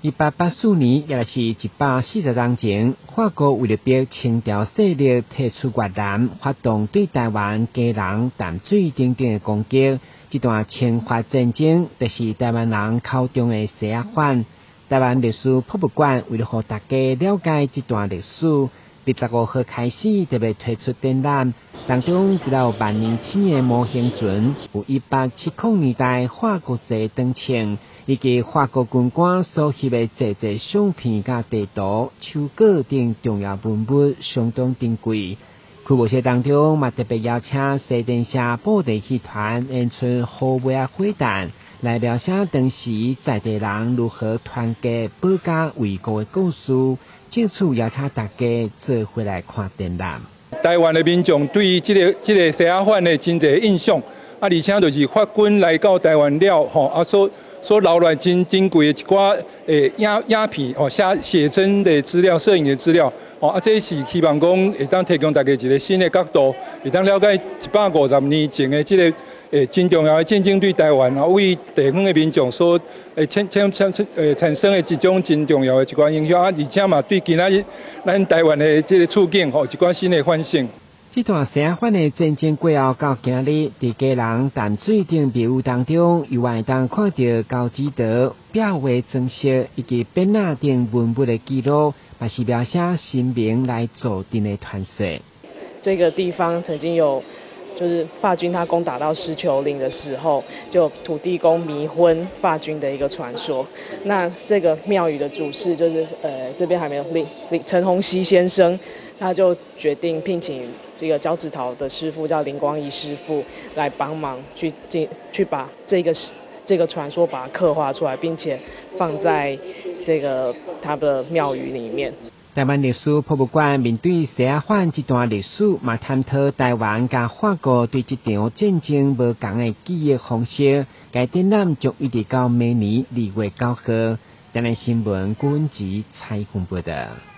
1884年，也就是140年前，法國為著逼清朝勢力退出越南，發動對台灣、基隆、淡水等等的攻擊。這段清法戰爭，就是台灣人口中的西仔反。台灣歷史博物館為著予大家了解這段歷史，25號開始特別推出展覽，當中除了有萬年青的模型船，有1870年代法國製燈槍，以及法國軍官所翕的濟濟相片、佮地圖、手稿等重要文物，相當珍貴。開幕式當中嘛特別邀請西電社布袋戲團演出《虎尾仔火誕》，來描寫當時在地人如何團結保家衛國的故事。藉此邀請大家做伙來看展覽。台灣的民眾對於這個西仔反的真濟印象，啊，而且就是法軍來到台灣了，吼，啊，所留來真珍貴的一寡影片，吼，寫真的資料、攝影的資料，吼，啊，這是希望講會當提供大家一個新的角度，會當了解150年前的這個真重要的戰爭對台灣啊，為地方的民眾所產生的一種真重要的一寡影響，啊，而且嘛對今仔日咱台灣的這個處境，吼，一寡新的反省。這段西仔反的戰爭過後，到今日，佇基隆淡水等廟宇當中，猶會當看著交趾陶、壁畫裝飾以及扁仔等文物的記錄，嘛是描寫神明來助陣的傳說。這個地方曾經有，就是法軍他攻打到獅丘嶺的時候，就土地公迷昏法軍的一個傳說。那這個廟宇的主事就是這邊還沒有林林陳鴻熙先生，他就決定聘請這個交趾陶的師傅叫林光義師傅來幫忙去把這個傳說把它刻畫出來，並且放在這個他的廟宇裡面。台灣歷史博物館面對西仔反這段歷史，嘛探討台灣佮法國對這場戰爭無仝的記憶方式。該展覽將一直到明年2月9號。台南新聞郭文吉採訪報導。